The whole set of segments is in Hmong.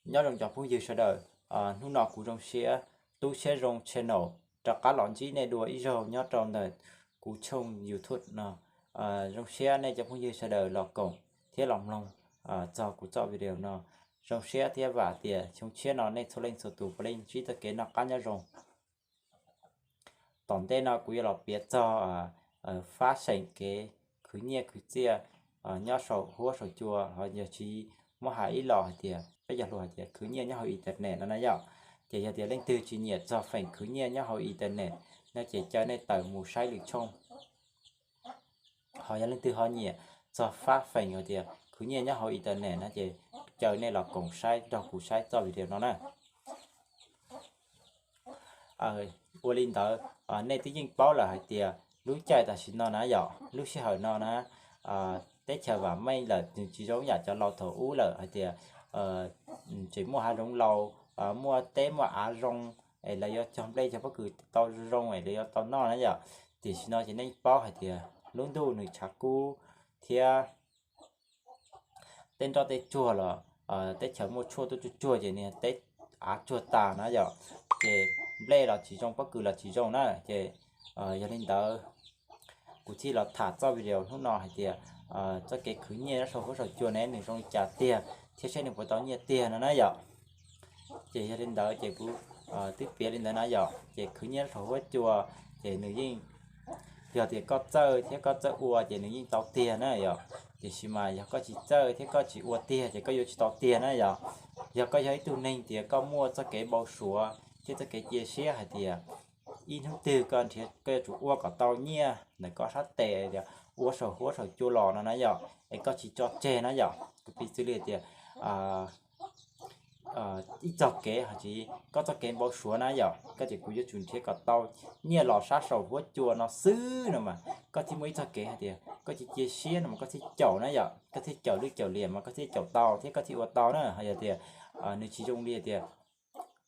Nyob zoo cov phooj ywg sawv daws, hnub no kuv Zoo Siab, Tub Siab Zoo Channel rov qab los ntsib nej dua ib zaug nyob rau ntawm kuv tshooj YouTube no. Zoo siab nej cov phooj ywg sawv daws los koom thiab los mloog txog kuv txoj video no. Zoo siab thiab vam tias xyoo tshiab no nej txhua leej txhua tus puav leej ntsib txoj kev noj qab nyob zoo. Tom ntej no kuv yuav los piav txog fab feem kev khwv nyiaj khwv txiaj nyob saum huab saum cua, ho yog tsis muab hais ib los hais tias peb cov hluas hais tias khwv nyiaj nyob hauv internet no na yom. Ces yog tias leej twg tsis nyiam txog feem khwv nyiaj nyob hauv internet no ces caw nej tawm mus saib lwm tshooj. Ho yog leej twg ho nyiam txog fab feem hais tias khwv nyiaj nyob hauv internet no ces caw nej los koom saib nrog kuv saib txoj video no na. Ua li ntawd, nej twb yeej paub lawm hais tias lub caij tam sim no na yom, lub sij hawm no na, teb chaws vam meej lawm, nws tsis zoo yam cov laus thaum ub lawm hais tias tseem muaj hav zoov laus, muaj teb muaj av zoo, es lawv yuav cog nplej cog pob kws tau zoo es lawv yuav tau noj na yom. Tiam sis no ces nej paub hais tias lub ntuj nws tshav kub thiab tej nroj tej tsuag los teb chaws muaj tshuaj tuaj tsuag tsuag ces nws teb av tsuag tas na yom, ces nplej los tsis zoo pob kws los tsis zoo na. Ces yog li ntawd kuv thiaj los tham txoj video hnub no hais tias txoj kev khwv nyiaj nyob saum huab saum cua ne nws zoo li cas tiag thiab seb nws puas tau nyiaj tiag no na yom. Ces yog li ntawd ces kuv twb piav li ntawd na yom, ces khwv nyiaj nyob saum huab cua ces nws yeej, yog tias koj txawj thiab koj txawj ua ces nws yeej tau tiag na yom. Tiam sis mas yog koj tsis txawj thiab koj tsis ua tiag ces koj yuav tsis tau tiag na yom. Yog koj yog ib tug neeg tias koj muaj txoj kev npau suav thiab txoj kev cia siab hais tias ib hnub twg koj nrhiav koj yuav tsum ua kom tau nyiaj ntawm koj sab tes tias ua saum huab saum cua los no na yom, es koj tsis tso tseg na yom. Kuv piv txwv li tias ib txoj kev ho tsis koj txoj kev npau suav na yom, koj tias kuv yuav tsum nrhiav kom tau nyiaj los sab saum huab cua no xwb no mas koj thiaj muaj ib txoj kev hais tias koj cia cia siab no mas koj thiaj caum na yom, koj thiaj caum lwj caum liam mas koj thiaj caum tau thiab koj thiaj ua tau na. Ho yog tias nws tsis zoo li tias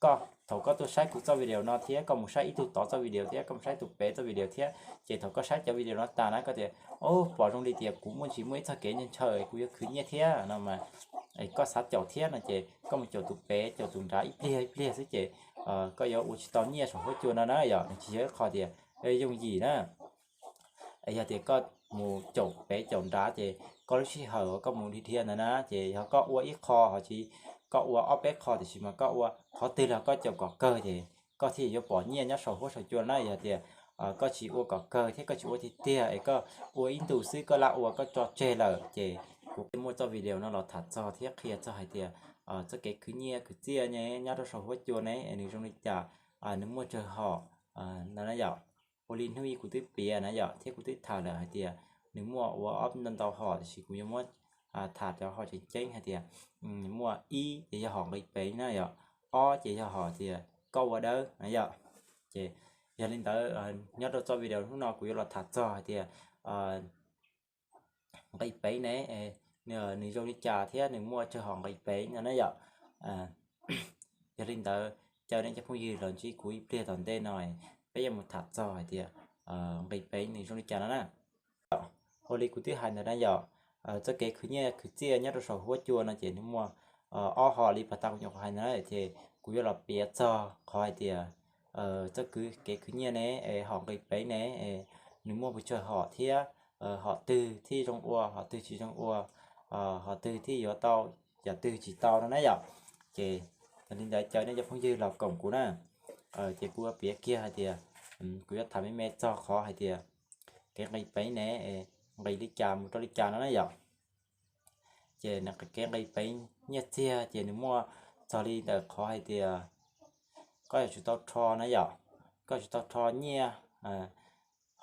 koj thaum koj tuaj saib kuv txoj video no thiab koj mus saib ib tug tod txoj video thiab koj mus saib tus pem txoj video thiab, ces thaum koj saib cov video no tas na koj tias, o, pom zoo li tias kuv muaj ntsis muaj ib txoj kev ntshaw kuv yuav khwv nyiaj thiab no mas koj xav caum thiab no ces koj mus caum tus pem caum tus nrad ib pliag ib pliag xwb ces koj yuav ua tsis tau nyiaj saum huab cua no na yom. Nws tsis yog ib qho tias yooj yim na. Yog tias koj mus caum pem caum nrad ces koj lub sij hawm uas koj mus dhia dhia ntawd na ces yog koj ua ib qho ho tsis koj ua ob peb qho tiam sis mas koj ua qhov twg los koj caum kom kawg ces koj thiaj yuav pom nyiaj nyob saum huab saum cua na. Yog tias koj tsis ua kom kawg thiab koj tsis ua tiag tiag es koj ua ib ntus xwb koj lam ua koj tso tseg lawm ces kuv muaj txoj video no los tham txog thiab qhia txog hais tias txoj kev khwv nyiaj khwv txiaj ne nyob rau saum huab cua ne nws zoo li cas, nws muaj tsawg hom no na yom. Ua li hnub ib kuv twb piav na yom thiab kuv twb tham lawm hais tias nws muaj ua ob ntau ntau hom tiam sis kuv yuav muab tham cov hom tseem ceeb hais tias muaj ib ces yog hom nqis peev na yom, ob ces yog hom tias koj ua dawb na yom. Ces yog li ntawd nyob rau txoj video hnub no kuv yuav los tham txog hais tias nqis peev ne nws zoo li cas thiab nws muaj tsawg hom nqis peev no na yom. Yog li ntawd caw nej cov phooj ywg los ntsib kuv ib pliag tom ntej no, peb yuav mus tham txog hais tias nqis peev nws zoo li cas no na. Ua li kuv twb hais ntawd na yom, txoj kev khwv nyiaj khwv txiaj nyob rau saum huab cua no ces nws muaj ob hom li pas tas kuv nyuam qhuav hais ntawd na ces kuv yuav los piav txog qhov hais tias txoj kev khwv nyiaj ne, hom nqis peev ne, nws muaj pes tsawg hom thiab hom twg thiaj zoo ua, hom twg tsis zoo ua, hom twg thiaj yuav tau, yam twg tsis tau no na yom. Ces yog li ntawd caw nej cov phooj ywg los koom kuv na. Ces kuv yuav piav kiag hais tias, kuv yuav tham me me txog qhov hais tias kev nqis peev ne, nqis li cas mus rau li cas no na yom. Ces kev nqis peev nyiaj txiag ces nws muaj txog li ntawm qhov hais tias koj yuav tsum tau rho na yom, koj yuav tsum tau rho nyiaj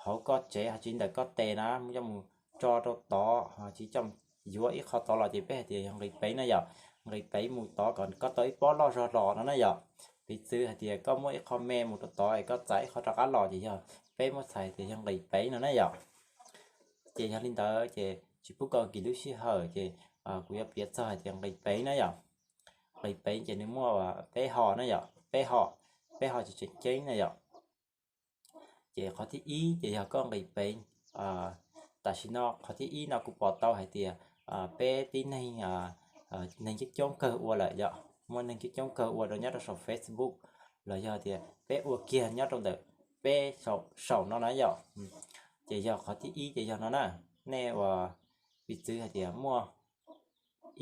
hauv koj tsev ho tsis ntawm koj tes na, coj mus tso rau tod ho tsis coj yuav ib qho tod los ces peb hais tias yog nqis peev na yom. Nqis peev mus tod kom koj tau ib pob loj zog los no na yom. Piv txwv hais tias koj muab ib qho me mus rau tod es koj txais ib qho rov qab los ces yog peb muab txhais tias yog nqis peev no na yom. Ces yog li ntawd ces tsis pub koj kis lub sij hawm ces kuv yuav piav txog hais tias nqis peev na yom. Nqis peev ces nws muaj peb hom na yom, peb hom, peb hom tsis tseem ceeb na yom. Ces qhov thib ib ces yog koj nqis peev, tam sim no qhov thib ib no kuv pom tau hais tias peb tib neeg, neeg coob coob kawg ua lawm yom. muaj neeg coob coob kawg ua rau nyob rau saum Facebook los yog tias peb ua kiag nyob rau ntawm peb saum no na yom. Ces yog qhov thib ib ces yog no na, nej ua, piv txwv hais tias muaj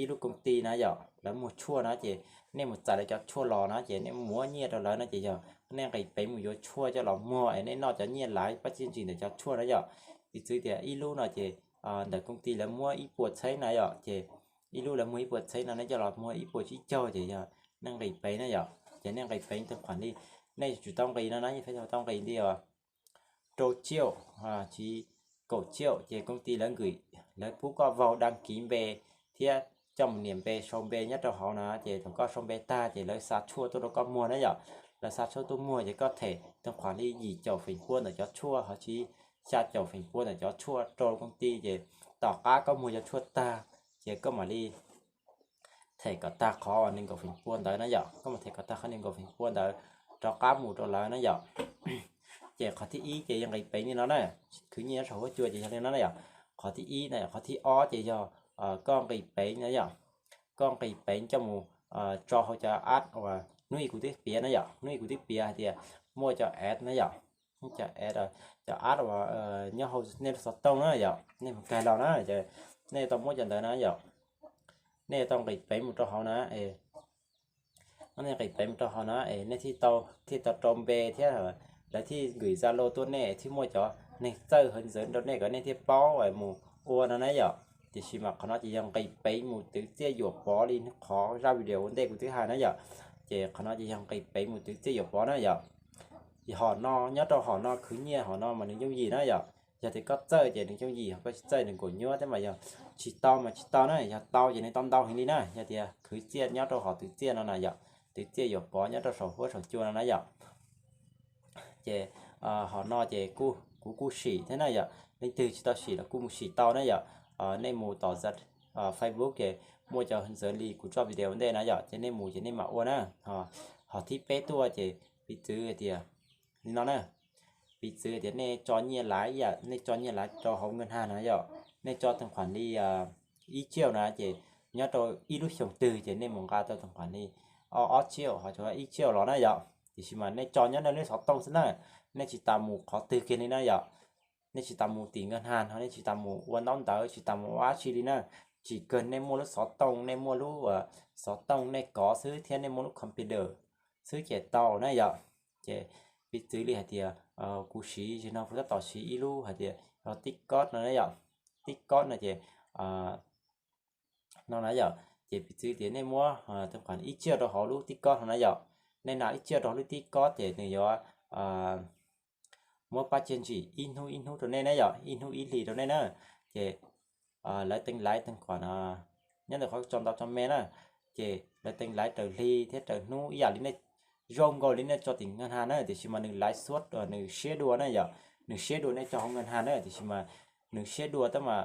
ib lub koom ti na yom, lawv muag tshuaj na ces nej mus txais lawv cov tshuaj los na ces nej muab nyiaj rau lawv na ces yog nej nqis peev mus yuav tshuaj coj los muag es nej noj cov nyiaj laiv pab txiaj ntsim ntawm cov tshuaj na yom. Piv txwv tias ib lub no ces ntawm koom ti lawv muab ib puas txheeb na yom, ces ib lub lawv muag ib puas txheeb no nej coj los muag ib puas tsib caug ces yog nej nqis peev na yom. Ces nej nqis peev tau qhuas li, nej yuav tsum tau nqis no na, yeej feem tau nqis li os, rau tsiaum, tsis, kaum tsiaum ces koom ti lawv nqis, lawv pub koj vau daj kiv npe thiab coj mus nias npe sau npe nyob rau hauv na ces thaum koj sau npe tag ces lawv xa tshuaj tuaj rau koj muag na yom. Lawv xa tshuaj tuaj muag ces koj them tau qhuas li yim caum feem pua ntawm cov tshuaj ho tsis xya caum feem pua ntawm cov tshuaj rau koom ti ces tom qab koj muag cov tshuaj tag ces koj mam li them kom tag qhov nees nkaum feem pua ntawd na yom, koj mam them kom tag qhov nees nkaum feem pua ntawd rov qab mus rau lawv na yom. Ces qhov thib ib ces yog nqis peev li no na, khwv nyiaj nyob saum huab cua ces yog li no na yom. Qhov thib ib na, qhov thib ob ces yog koj nqis peev na yom, koj nqis peev coj mus tso hauv cov app uas hnub ib kuv twb piav na yom, hnub ib kuv twb piav hais tias muaj cov app na yom, cov app, cov app uas nyob hauv nej lub xov tooj na yom, nej mus kais los na, nej tau muab cov ntawd na yom, nej tau nqis peev mus rau hauv na, nej nqis peev mus rau hauv na es nej thiaj tau, thiaj tau rau npe thiab lawv thiaj nqis Zalo tuaj nej thiaj muaj cov neeg txawj hawv ntxawv rau nej kom nej thiaj paub mus ua no na yom. Tiam sis mas qhov no ces yog nqis peev mus twv txiaj yuam pov li qhov zaj video ua ntej kuv twb hais na yom. Ces qhov no ces yog nqis peev mus twv txiaj yuam pov na yom. Hom no, nyob rau hom no khwv nyiaj hom no mas nws yooj yim na yom. Yog tias koj txawj ces nws yooj yim, ho koj tsis txawj nws nkaum nyuab thiab mas yog tsis tau mas tsis tau na, yog tau ces nws tau ntau heev li na. Yog tias khwv txiaj nyob rau hom twv txiaj no na yom, twv txiaj yuam pov nyob rau saum huab saum cua no na yom. Ces hom no ces kuv kuj sim thiab na yom, leej twg tsis tau sim los kuj mus sim tau na yom. Nej mus tom Facebook ces muaj cov ntxawv li kuv tso video ntej na yom, ces nej mus ces nej mam ua na. Hom thib peb tuaj ces piv txwv hais tias li no na, piv txwv tias nej tso nyiaj laiv, nej tso nyiaj laiv rau hauv nkaj haj na yom, nej tso tau qhuas li ib tsiaum na ces nyob rau ib lub xyoo twg ces nej mus nqa tau tau qhuas li ob tsiaum ho ib tsiaum los na yom. Tiam sis mas nej tso nyob nej lub xov tooj xwb na, nej tsis tas mus qhov twg kiag li na yom. Nej tsis tas mus tim nkaj haj ho nej tsis tas mus ua ntaub ntawv, tsis tas mus ua dab tsi li na. Tsis kawg nej muaj lub xov tooj, nej muaj lub xov tooj nej kov xwb thiab nej muaj lub computer xwb ces tau na yom. Ces piv txwv li hais tias kuv siv, zaum no kuv tab tom siv ib lub hais tias TikTok no na yom. TikTok no ces no na yom, ces piv txwv tias nej muab tau qhuas ib tsiaum rau hauv lub TikTok no na yom. Nej nqa ib tsiaum rau hauv lub TikTok ces nws yuav muab pab txiaj ntsim ib hnub ib hnub rau nej na yom, ib hnub ib hlis rau nej na. Ces lawv teev laiv tau qhuas, nyob ntawm qhov tso ntau tso me na, ces lawv teev laiv raws hli thiab raws hnub ib yam li nej, zoo nkaus li nej tso tim nkaj haj na, tiam sis mas nws laiv xuab, nws siab dua na yom, nws siab dua nej tso hauv nkaj haj na, tiam sis mas nws siab dua tab mas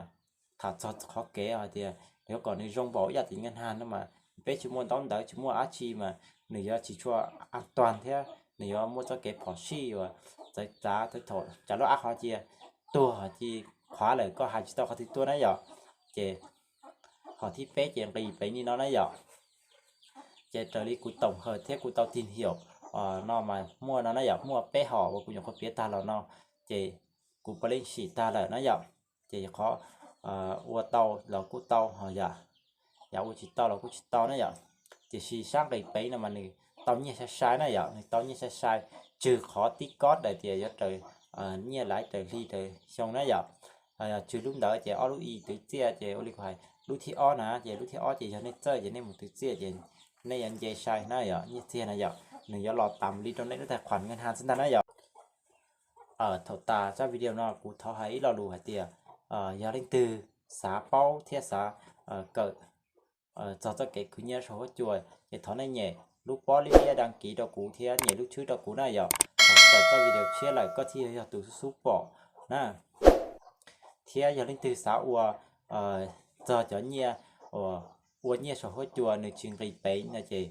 tham txog qhov kev hais tias yuav kom nws zoo npaum ib yam tim nkaj haj no mas peb tsis muaj ntaub ntawv tsis muaj dab tsi mas nws yuav tsis tshua an toàn thiab nws yuav muaj txoj kev phom sij uas txawv txav thaum cas lub app ho cia tuag cia qhuav lawm koj hais tsis tau qhov twg tuaj na yom. Ces hom thib peb ces nqis peev li no na yom. Ces raws li kuv tổng hợp thiab kuv tau tìm hiểu no mas muaj no na yom, muaj peb hom uas kuv nyuam qhuav piav tag los no, ces kuv puav leej sim tag lawm na yom. Ces qhov ua tau los kuj tau ho yom, yam ua tsis tau los kuj tsis tau na yom. Tiam sis sab nqis peev no mas nws tau nyiaj sai sai na yom, nws tau nyiaj sai sai, tswg qhov TikTok daws tias yuav raws nyiaj laiv raws hli raws xyoo na yom. Tswg lub ntawd ces ob lub ib twv txiaj ces ua li kuv hais lub thib ob na, ces lub thib ob ces yog nej txawj ces nej mus twv txiaj ces nej yuav nce sai na yom, nyiaj txiag na yom, nws yuav los tas li rau nej lub tài khoản ngân hàng xwb ntag na yom. Thaum tas zaj video no kuv thov hais ib lo lus hais tias yog leej twg xav paub thiab xav kawm txog txoj kev khwv nyiaj saum huab cua ces thov nej nyem lub pob liab liab đăng ký rau kuv thiab nyem lub tswb rau kuv na yom. Thaum txawm txoj video tshiab lawm koj thiaj yog tus xub xub pom na. Thiab yog leej twg xav ua txog cov nyiaj uas ua nyiaj saum huab cua nws tsis nqis peev no ces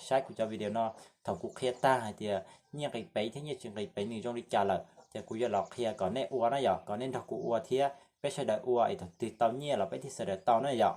saib kuv cov video no, thaum kuv qhia tag hais tias nyiaj nqis peev thiab nyiaj tsis nqis peev nws zoo li cas lawm ces kuv yuav los qhia kom nej ua na yom, kom nej nrog kuv ua thiab peb sawv daws ua es thaum twg tau nyiaj los peb thiaj sawv daws tau na yom.